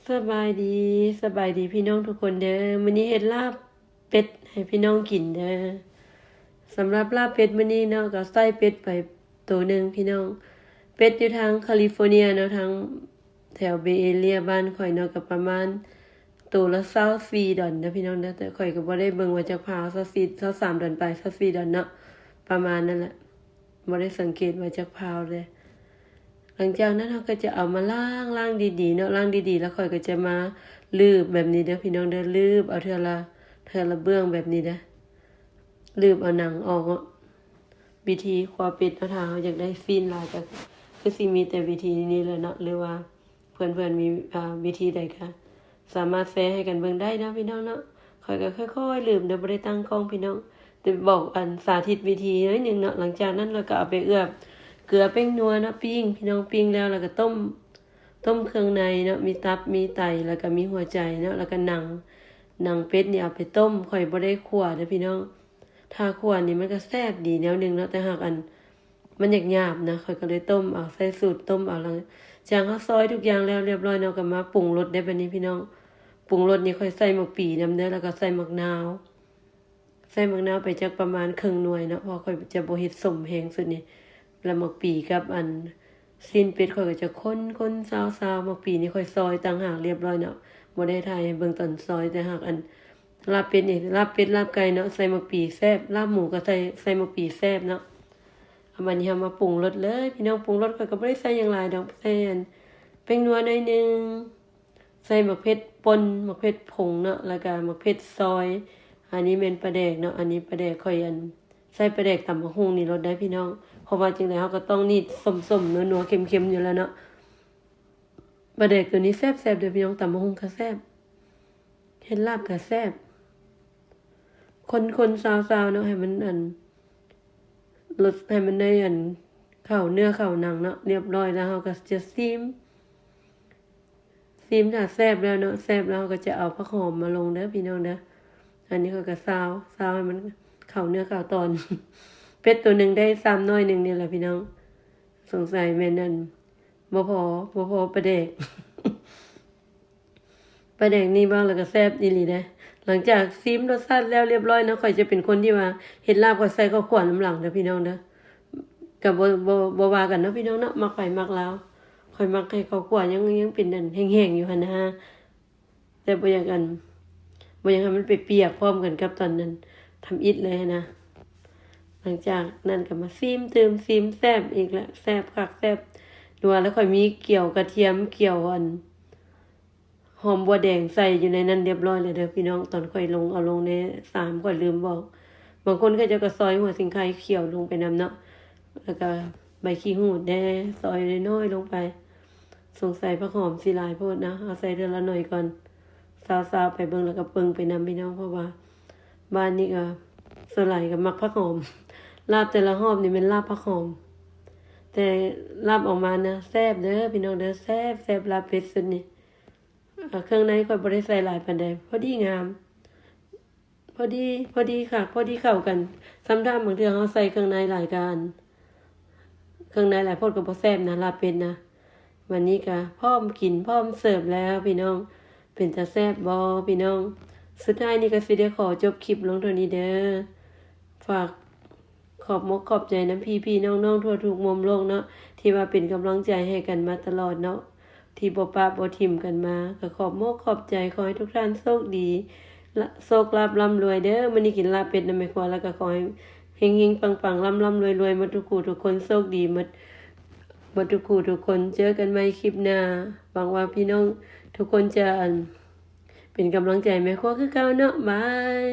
ສະບາຍດີ ສະບາຍດີພີ່ນ້ອງທຸກຄົນເດີ. ມື້ນີ້ເຮັດລາບເປັດໃຫ້ພີ່ນ້ອງກິນເດີ. ສຳລັບລາບເປັດມື້ນີ້ເນາະ ກໍໃສ່ເປັດໄປໂຕໜຶ່ງພີ່ນ້ອງ. ເປັດຢູ່ທາງຄາລິຟໍເນຍເນາະ ທາງແຖວເບເອເຣຍບ້ານຂ້ອຍເນາະ ກໍປະມານໂຕລະຊາວສີ່ດອນເດີພີ່ນ້ອງເດີ. ແຕ່ຂ້ອຍກໍບໍ່ໄດ້ເບິ່ງວ່າຈັກພາວ ຊາວສີ່ ຊາວສາມດອນໄປ ຊາວສີ່ດອນເນາະ ປະມານນັ້ນແຫຼະ. ບໍ່ໄດ້ສັງເກດວ່າຈັກພາວເລີຍ. ຫຼັງຈາກນັ້ນເຮົາກໍຈະເອົາມາລ້າງ, ລ້າງດີໆເນາະ, ລ້າງດີໆ ແລ້ວຂ້ອຍກໍຈະມາລືບແບບນີ້ເດີພີ່ນ້ອງເດີ, ລືບເອົາເທື່ອລະ, ເທື່ອລະເບື້ອງແບບນີ້ເດີ, ລືບເອົາໜັງອອກເນາະ. ວິທີຄົວເປັດເນາະ, ຖ້າເຮົາຢາກໄດ້ຊີ້ນຫຼາຍກໍຄືຊິມີແຕ່ວິທີນີ້ແຫຼະເນາະ, ຫຼືວ່າເພື່ອນໆມີ ອາ ວິທີໃດກໍ ສາມາດແຊໃຫ້ກັນເບິ່ງໄດ້ເນາະພີ່ນ້ອງເນາະ. ຂ້ອຍກໍຄ່ອຍໆລືບເດີ, ບໍ່ໄດ້ຕັ້ງກ້ອງພີ່ນ້ອງ, ແຕ່ບອກ ອັນ ສາທິດວິທີໜ້ອຍໜຶ່ງເນາະ. ຫຼັງຈາກນັ້ນລະກໍເອົາໄປເອືອບເກືອ ແປ້ງນົວເນາະ, ປີ້ງພີ່ນ້ອງ, ປີ້ງແລ້ວລະກໍຕົ້ມ, ຕົ້ມເຄື່ອງໃນເນາະ, ມີຕັບ ມີໄຕ ລະກໍມີຫົວໃຈເນາະ, ລະກໍໜັງ, ໜັງເປັດນີ້ເອົາໄປຕົ້ມ. ຂ້ອຍບໍ່ໄດ້ຂົ້ວເດີພີ່ນ້ອງ, ຖ້າຂົ້ວນີ້ມັນກໍແຊບດີແນວໜຶ່ງເນາະ, ແຕ່ຫາກ ອັນ ມັນຫຍາບໆນະ, ຂ້ອຍກໍເລີຍຕົ້ມເອົາ, ໃສ່ສູດຕົ້ມເອົາ. ຫຼັງຈາກເຮົາຊອຍທຸກຢ່າງແລ້ວລຽບຮ້ອຍເນາະ, ກໍມາປຸງລົດໄດ້ບາດນີ້ພີ່ນ້ອງ. ປຸງລົດນີ້ຂ້ອຍໃສ່ໝາກປີນຳເດີ, ແລ້ວກໍໃສ່ໝາກນາວ, ໃສ່ໝາກນາວໄປຈັກປະມານເຄິ່ງໜ່ວຍເນາະ, ເພາະຂ້ອຍຈະບໍ່ເຮັດສົ້ມແຮງຊຸດນີ້. ແລ້ວໝາກປີກັບ ອັນ ຊີ້ນເປັດຂ້ອຍກໍຈະຄົນໆ ຊາວໆ. ໝາກປີນີ້ຂ້ອຍຊອຍຕ່າງຫາກລຽບຮ້ອຍເນາະ, ບໍ່ໄດ້ຖ່າຍໃຫ້ເບິ່ງຕອນຊອຍ. ແຕ່ຫາກ ອັນ ລາບເປັດນີ້ ລາບເປັດ ລາບໄກ່ເນາະ, ໃສ່ໝາກປີແຊບ, ລາບໝູກໍໃສ່, ໃສ່ໝາກປີແຊບເນາະ. ເອົາ ບາດນີ້ເຮົາມາປຸງລົດເລີຍພີ່ນ້ອງ. ປຸງລົດຂ້ອຍກໍບໍ່ໄດ້ໃສ່ຫຍັງຫຼາຍດອກ, ໃສ່ ອັນ ແປ້ງນົວໜ້ອຍໜຶ່ງ, ໃສ່ໝາກເຜັດປົ່ນ, ໝາກເຜັດຜົງເນາະ, ແລ້ວກໍໝາກເຜັດຊອຍ. ອັນນີ້ແມ່ນປາແດກເນາະ, ອັນນີ້ປາແດກຂ້ອຍ ອັນ ໃສ່ປາແດກຕຳບັກຫຸ່ງນີ້ໂລດໄດ໋ພີ່ນ້ອງ, ເພາະວ່າຈັ່ງໃດເຮົາກໍຕ້ອງນີດສົ້ມໆ ນົວໆ ເຄັມໆ ຢູ່ແລ້ວເນາະ. ປາແດກໂຕນີ້ແຊບໆເດີພີ່ນ້ອງ, ຕຳບັກຫຸ່ງກໍແຊບ, ເຮັດລາບກໍແຊບ. ຄົນໆ ຊາວໆເນາະ, ໃຫ້ມັນ ອັນ ລົດ ໃຫ້ມັນໄດ້ ອັນ ເຂົ້າເນື້ອເຂົ້າໜັງເນາະ. ລຽບຮ້ອຍແລ້ວເຮົາກໍຈະຊີມ, ຊີມຖ້າແຊບແລ້ວເນາະ, ແຊບແລ້ວເຮົາກໍຈະເອົາຜັກຫອມມາລົງເດີພີ່ນ້ອງເດີ. ອັນນີ້ຂ້ອຍກໍຊາວ, ຊາວໃຫ້ມັນເຂົ້າເນື້ອເຂົ້າຕອນ. ເປັດໂຕໜຶ່ງໄດ້ຊ້ຳໜ້ອຍໜຶ່ງນີ້ແຫຼະພີ່ນ້ອງ, ສົງໄສແມ່ນ ອັນ ບໍ່ພໍ, ບໍ່ພໍປາແດກ. ປາແດກນີ້ເວົ້າແລ້ວກໍແຊບອີ່ຫຼີເດ້. ຫຼັງຈາກຊີມລົດຊາດແລ້ວລຽບຮ້ອຍເນາະ, ຂ້ອຍຈະເປັນຄົນທີ່ວ່າເຮັດລາບ ຂ້ອຍໃສ່ເຂົ້າຂົ້ວນຳຫຼັງເດີພີ່ນ້ອງເດີ. ກໍບໍ່ ບໍ່ ບໍ່ວ່າກັນເນາະພີ່ນ້ອງເນາະ, ມັກໃຜມັກລາວ. ຂ້ອຍມັກໃຫ້ເຂົ້າຂົ້ວຍັງ ຍັງເປັນ ອັນ ແຫ້ງໆຢູ່ຫັ້ນນະ, ແຕ່ບໍ່ຢາກ ອັນ ບໍ່ຢາກໃຫ້ມັນໄປປຽກພ້ອມກັນກັບຕອນນັ້ນ ທຳອິດເລີຍຫັ້ນນະ. ຫຼັງຈາກນັ້ນກໍມາຊີມຕື່ມ, ຊີມແຊບອີກລະ, ແຊບຄັກແຊບນົວ. ແລ້ວຂ້ອຍມີກ່ຽວກະທຽມ, ກ່ຽວ ອັນ ຫອມບົວແດງໃສ່ຢູ່ໃນນັ້ນລຽບຮ້ອຍແລ້ວເດີພີ່ນ້ອງ. ຕອນຂ້ອຍລົງ ເອົາລົງໃນຊາມ ຂ້ອຍລືມບອກ. ບາງຄົນເຂົາເຈົ້າກໍຊອຍຫົວສີໄຄຂຽວລົງໄປນຳເນາະ, ແລ້ວກໍໃບຂີ້ຫູດແດ່ ຊອຍນ້ອຍໆລົງໄປ. ສົງໄສຜັກຫອມຊິຫຼາຍໂພດນະ, ເອົາໃສ່ເທື່ອລະໜ້ອຍກ່ອນ. ຊາວໆໄປເບິ່ງ ແລ້ວກໍເບິ່ງໄປນຳພີ່ນ້ອງ, ເພາະວ່າບ້ານນີ້ກໍສ່ວນຫຼາຍກໍມັກຜັກຫອມ. ລາບແຕ່ລະຮອບນີ້ແມ່ນລາບຜັກຫອມ, ແຕ່ລາບອອກມານະ ແຊບເດີພີ່ນ້ອງເດີ, ແຊບ ແຊບລາບເປັດຊຸດນີ້. ເອີ ເຄື່ອງໃນຂ້ອຍບໍ່ໄດ້ໃສ່ຫຼາຍປານໃດ, ພໍດີງາມ, ພໍດີ ພໍດີຄັກ ພໍດີເຂົ້າກັນ. ສ່ຳຖ້າບາງເທື່ອເຮົາໃສ່ເຄື່ອງໃນຫຼາຍກະ ອັນ ເຄື່ອງໃນຫຼາຍໂພດກໍບໍ່ແຊບນະ ລາບເປັດນະ. ບາດນີ້ກະພ້ອມກິນພ້ອມເສີບແລ້ວພີ່ນ້ອງ, ເປັນຕາແຊບບໍ່ພີ່ນ້ອງ? ສຸດທ້າຍນີ້ກໍຊິໄດ້ຂໍຈົບຄລິບລົງເທົ່ານີ້ເດີ. ຝາກ ຂອບມົກຂອບໃຈນຳພີ່ໆນ້ອງໆທົ່ວທຸກມຸມໂລກເນາະ ທີ່ວ່າເປັນກຳລັງໃຈໃຫ້ກັນມາຕະຫຼອດເນາະ ທີ່ບໍ່ປະບໍ່ຖິ້ມກັນມາ. ກໍຂອບມົກຂອບໃຈ, ຂໍໃຫ້ທຸກທ່ານໂຊກດີ ລະ ໂຊກລາບລ່ຳລວຍເດີ. ມື້ນີ້ກິນລາບເປັດນຳແມ່ຄົວ ແລ້ວກໍຂໍໃຫ້ເຮັງໆປັງໆ ລ່ຳໆລວຍໆໝົດທຸກຜູ້ທຸກຄົນ, ໂຊກດີໝົດ ໝົດທຸກຜູ້ທຸກຄົນ. ເຈີກັນໃໝ່ຄລິບໜ້າ. ຫວັງວ່າພີ່ນ້ອງທຸກຄົນຈະ ອັນ ເປັນກຳລັງໃຈແມ່ຄົວຄືເກົ່າເນາະ. ບາຍ.